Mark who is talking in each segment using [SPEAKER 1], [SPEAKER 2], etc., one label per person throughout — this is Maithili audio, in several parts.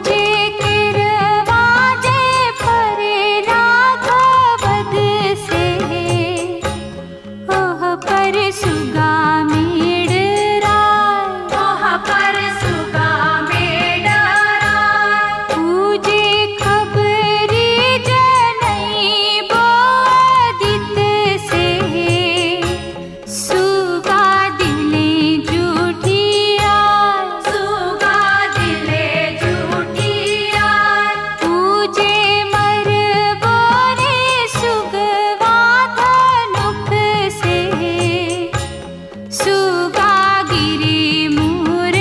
[SPEAKER 1] पूजे किरवा जे परेला घवद से, ओह पर सुगा मेड़ राय,
[SPEAKER 2] ओह पर सुगा मेड़ राय।
[SPEAKER 1] पूजे खबरी जनई बोदित से, सुगा दिले जूठिया,
[SPEAKER 2] सुगा दिले जूठिया।
[SPEAKER 1] पूजे मर बोरे सुगवा धनुख से, सुगा गिरे मूर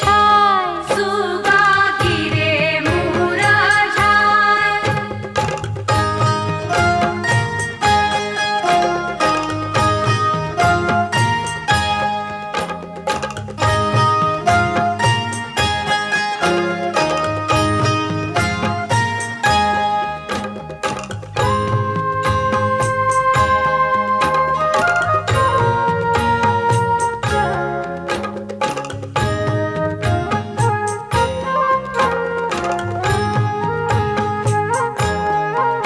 [SPEAKER 1] झाय,
[SPEAKER 2] सुगा गिरे मूर झाय।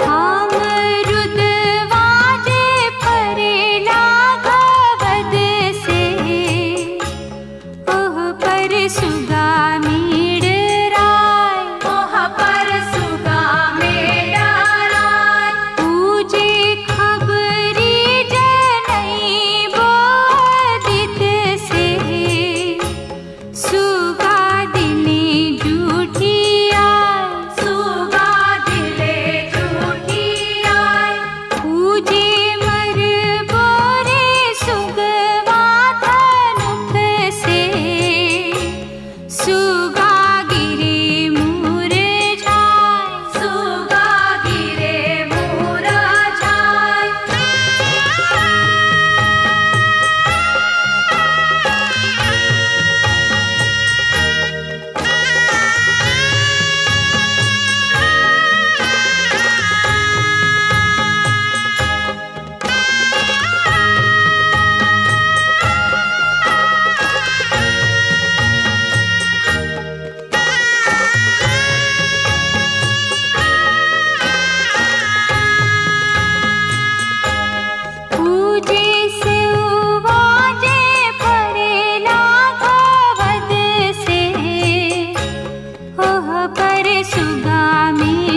[SPEAKER 1] हम रुदवा जे परेला घवद से, ओह पर सुगा मेड़ राय,
[SPEAKER 2] ओह पर सुगा मेड़ राय।
[SPEAKER 1] पूजे खबरी जनई बोदित से, सुगा दिले जूठिया,
[SPEAKER 2] सुगा दिले जूठिया।
[SPEAKER 1] पूजे मर बोरे सुगवा धनुख से, सुगा गिरे मूर झाय,
[SPEAKER 2] सुगा गिरे मूर झाय।
[SPEAKER 1] पूजे सेवा जे परेला घवद से, ओह पर सुगा मेड़